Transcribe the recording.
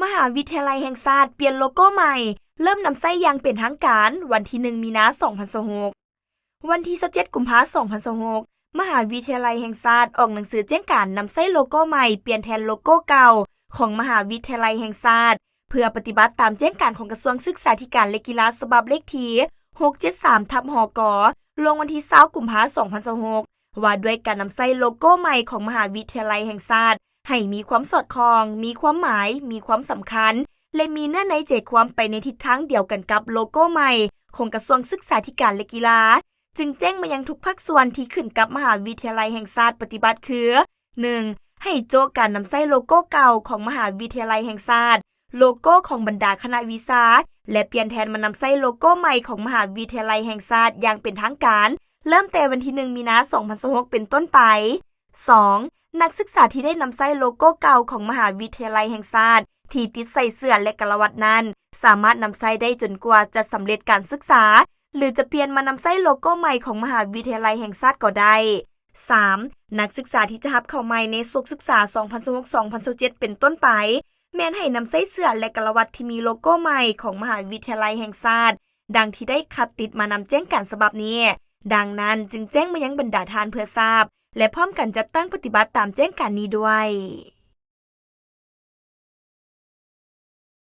ມະຫາວິທະຍາໄລແຫ່ງຊາດປ່ຽນໂລໂກ້ໃໝ່ ເລີ່ມນຳໃຊ້ຢ່າງເປັນທາງການ ວັນທີໜຶ່ງ ມີນາ ສອງພັນຊາວຫົກ. ວັນທີຊາວເຈັດ ກຸມພາ ສອງພັນຊາວຫົກ ມະຫາວິທະຍາໄລແຫ່ງຊາດອອກໜັງສືແຈ້ງການນຳໃຊ້ໂລໂກ້ໃໝ່ ປ່ຽນແທນໂລໂກ້ເກົ່າຂອງມະຫາວິທະຍາໄລແຫ່ງຊາດ ເພື່ອປະຕິບັດຕາມແຈ້ງການຂອງກະຊວງສຶກສາທິການ ແລະ ກິລາ ສະບັບເລກທີ ຫົກເຈັດສາມ ທັບ ຫກ ລົງວັນທີຊາວ ກຸມພາ ສອງພັນຊາວຫົກ ວ່າດ້ວຍການນຳໃຊ້ໂລໂກ້ໃໝ່ຂອງມະຫາວິທະຍາໄລແຫ່ງຊາດ ໃຫ້ມີຄວາມສອດຄ່ອງ, ມີຄວາມໝາຍ, ມີຄວາມສຳຄັນ ແລະ ມີເນື້ອໃນໃຈຄວາມໄປໃນທິດທາງດຽວກັນກັບໂລໂກ້ໃໝ່ຂອງກະຊວງສຶກສາທິການ ແລະ ກິລາ, ຈຶ່ງແຈ້ງມາຍັງທຸກພາກສ່ວນທີ່ຂຶ້ນກັບມະຫາວິທະຍາໄລແຫ່ງຊາດປະຕິບັດຄື ໜຶ່ງ ໃຫ້ໂຈະການນຳໃຊ້ໂລໂກ້ເກົ່າຂອງມະຫາວິທະຍາໄລແຫ່ງຊາດ, ໂລໂກ້ຂອງບັນດາຄະນະວິຊາ ແລະ ປ່ຽນແທນມານຳໃຊ້ໂລໂກ້ໃໝ່ຂອງມະຫາວິທະຍາໄລແຫ່ງຊາດຢ່າງເປັນທາງການ ເລີ່ມແຕ່ວັນທີໜຶ່ງ ມີນາ ສອງພັນຊາວຫົກ ເປັນຕົ້ນໄປ. ສອງ ນັກສຶກສາທີ່ໄດ້ນຳໃຊ້ໂລໂກ້ເກົ່າຂອງມະຫາວິທະຍາໄລແຫ່ງຊາດ ທີ່ຕິດໃສ່ເສື້ອ ແລະ ກະລະວັດນັ້ນ ສາມາດນຳໃຊ້ໄດ້ຈົນກວ່າຈະສຳເລັດການສຶກສາ ຫຼື ຈະປ່ຽນມານຳໃຊ້ໂລໂກ້ໃໝ່ຂອງມະຫາວິທະຍາໄລແຫ່ງຊາດກໍໄດ້. ສາມ ນັກສຶກສາທີ່ຈະຮັບເຂົ້າໃໝ່ໃນສົກສຶກສາ ສອງພັນຊາວຫົກ ສອງພັນຊາວເຈັດ ເປັນຕົ້ນໄປ ແມ່ນໃຫ້ນຳໃຊ້ເສື້ອ ແລະ ກະລະວັດທີ່ມີໂລໂກ້ໃໝ່ຂອງມະຫາວິທະຍາໄລແຫ່ງຊາດ ດັ່ງທີ່ໄດ້ຄັດຕິດມານຳແຈ້ງການສະບັບນີ້. ດັ່ງນັ້ນ ຈຶ່ງແຈ້ງມາຍັງບັນດາທ່ານເພື່ອຊາບ ແລະ ພ້ອມກັນຈັດຕັ້ງປະຕິບັດຕາມແຈ້ງການນີ້ດ້ວຍ.